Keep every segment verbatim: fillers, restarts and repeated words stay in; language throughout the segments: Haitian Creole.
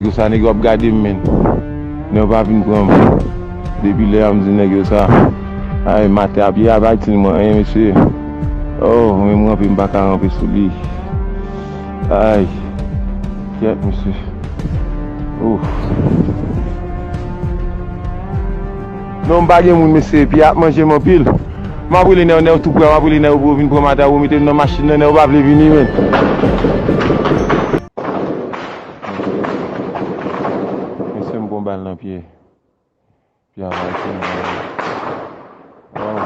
Nèg yo sa, nèg yo ap gade m, menn. Nèg yo pa vin pran m. Depi lè a m di nèg yo sa. Ay, maten ap ye a pa itil mwen anyen, mesye. Oh, mwen m ranpe, m pa ka ranpe sou li. Ay, kyèt, mesye. Ouf. Non, m pa gen moun, mesye, epi ap manje m anpil. M ap rele nèg yo, nèg yo tou prè, m ap rele nèg yo pou yo vin pran maten, pou yo mete m nan machin nan, nèg yo pa vle vini, menn. Mesye, m pran bal nan pye. Pye a pa ete nan. Oh.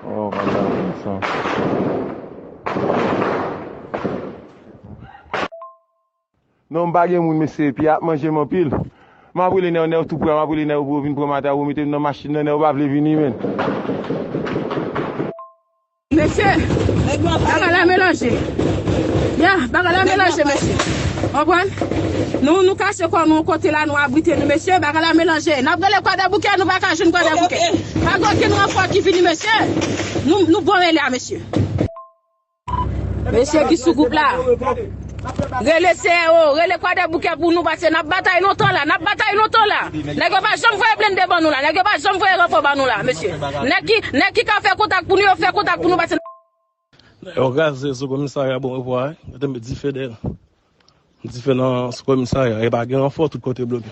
Oh, bal la pran san. Non, m pa gen moun, mesye, epi ap manje m anpil. M ap rele nèg yo, nèg yo tou prè, m ap rele nèg yo pou yo vin pran maten, pou yo mete m nan machin nan, nèg yo pa vle vini, menn. Mesye, bagay la melanje. Ya, bagay la melanje, mesye. Konprann? Nou, nou kache kò nou yon kote la, nou abrite nou, mesye, bagay la melanje. N ap rele Kwadèboukè, nou pa ka jwenn Kwadèboukè. Pa gen okenn ranfò ki vini, mesye. Nou, nou bon rele a, mesye. Mesye ki sou gwoup la, rele C E O, rele Kwadèboukè pou nou, paske n ap batay lontan la, n ap batay lontan la. Nèg yo pa janm voye blende ban nou la, nèg yo pa janm voye ranfò ban nou la, mesye. Nèg ki, nèg ki ka fè kontak pou nou, yo fè kontak pou nou, paske Yo kraze sou komisarya Bon Repo a, wi. Yo te met dife dèyè l. Dife nan sou komisarya, e pa gen ranfò, tout kote bloke.